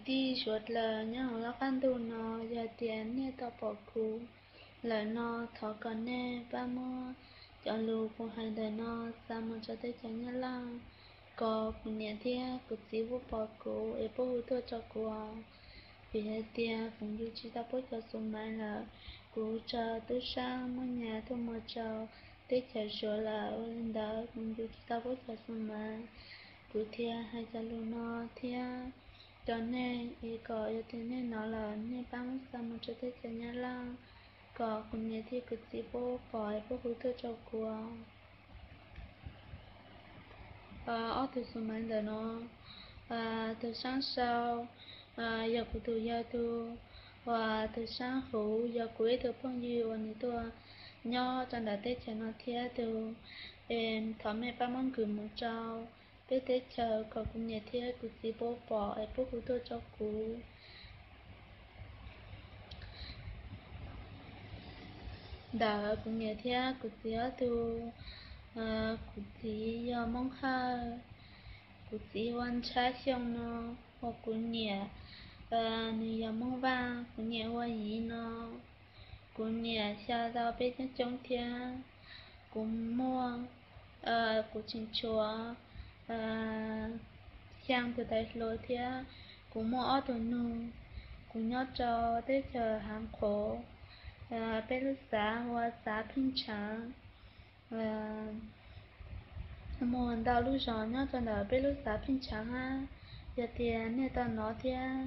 tij suav dlawg nyob hauv lub qab ntuj no, yog tias nej tau pom kuv lawm no, thov kom nej pab muab cov lus kuv hais ntawm no xa mus rau teb chaws Nyab Laj, kom kuv niam thiab kuv txiv puab pom kuv es puab hu tuaj rau kuv. Vim hais tias kuv yug tsis tau puab cov xu maiv lawm, kuv tso tub sab muab nyiaj tuaj muag rau teb chaws Suav lawm, ua li ntawd kuv yug tsis tau puab cov xu maiv. Kuv thiaj hais cov lus no thiab rau nej es kom yog tias nej hnov lawm nej pab muab xa mus rau teb chaws Nyab Laj, kom kuv niam thiab kuv txiv puab pom es puab hu tuaj rau kuv. Ob tug xu maiv ntawm no, tus saab sau yog kuv tus yawg tug, uas tus saab huv yog kuv ib tug phooj ywg uas nws tuaj nyob rau ntawm teb chaws no thiab tug. Thov mej pab muab nkws mus rau peb teb chaws kom kuv niam thiab kuv txiv puab pom es puab hu tuaj rau kuv. Ntawm kuv niam thiab kuv txiv ob tug, kuv txiv yog Moob Hawj, kuv txiv ua ntshab xyoo no, ua kuv niam, nws yog Moob Vaj, kuv niam ua Yiv no. Kuv niam xya tau peb coob coob thiab. Kuv muaj, kuv tseem tshuav xyaa tus tais hluas thiab. Kuv muaj ob tug nug. Kuv nyob rau teb chaws Haav Qhuv, peb lub xav hu ua xav Pheej Tshaav. Muaj ntau lub zos nyob rau ntawm peb lub xav Pheej Tshaav hab. Yog tias nej tau hnov thiab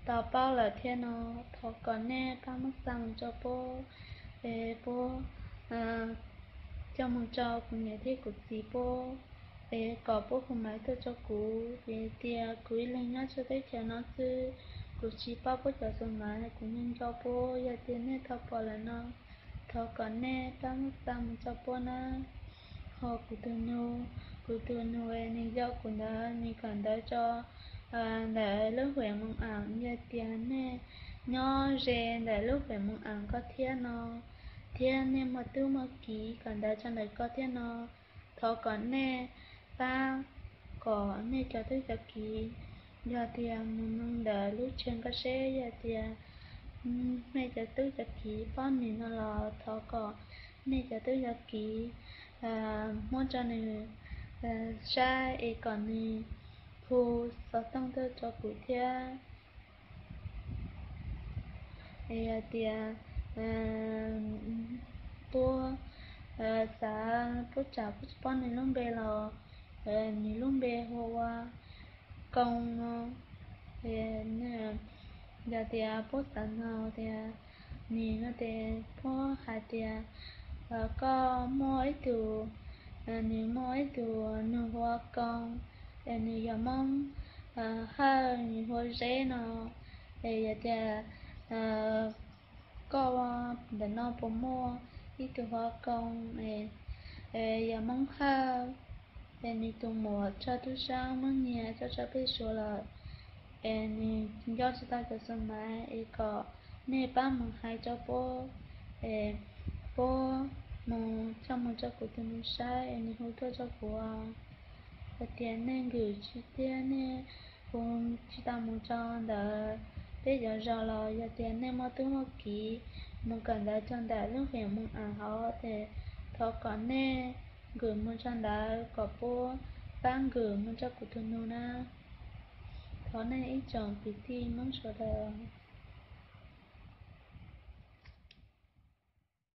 tau paub lawm thiab no, thov kom nej pab muab xa mus rau puab, es puab coj mus rau kuv niam thiab kuv txiv puab, es kom puab hu maiv tuaj rau kuv. Vim tias kuv ib leeg nyob rau teb chaws no xwb, kuv tsis paub puab cov xu maiv, kuv nco nco puab. Yog tias nej tau pom lawm no, thov kom nej pab muab xa mus rau puab nawb. Ho kuv tus nug, kuv tus nug es nws yau kuv ntawd, nws kawm ntawv rau ntawm lub huam Moos Aam. Yog tias nej nyob ze ntawm lub huam Moos Aam ko thiab no, thiab nej muaj tub muaj kiv kawm ntawv rau ntawm ko thiab no, thov kom nej pab kom nej cov tub cov kiv, yog tias mus nug ntawm lub tsheb ko seb yog tias nej cov tub cov kiv paub nws no los thov kom nej cov tub cov kiv muab rau nws saib es kom nws hu xov tooj tuaj rau kuv thiab. Es yog tias puab xav, puab tsam puab tsis paub nws lub npe los, nws lub npe hu ua Koo no. Yog tias puab xav nug tias nws no ces puab hais tias koj muaj ib tug, nws muaj ib tug nug hu ua Koo, es nws yog Moob Hawj, nws hu ua Zeb no. Es yog tias koj ntawm no puas muaj ib tug hu ua Koo, yog Moob Hawj, es nws tus muam tso tub sab muab nyiag coj tso peb Suav lawm, es nws nco tsis tau cov xu maiv, es kom nej pab mus hais rau puab, es puab mus coj mus rau kuv tus nug saib es nws hu tuaj rau kuv. Yog tias nej nkws tsis tiag, nej hu tsis tau mus rau ntawm peb cov zos los yog tias nej muaj tub muaj kiv mus kawm ntawv rau ntawm lub huam Moos Aam hauv ces thov kom nej nkws mus rau ntawd kom puab pab nkws mus rau kuv tus nug na. Thov nej ib tsoom kwv tij Moob sawv daws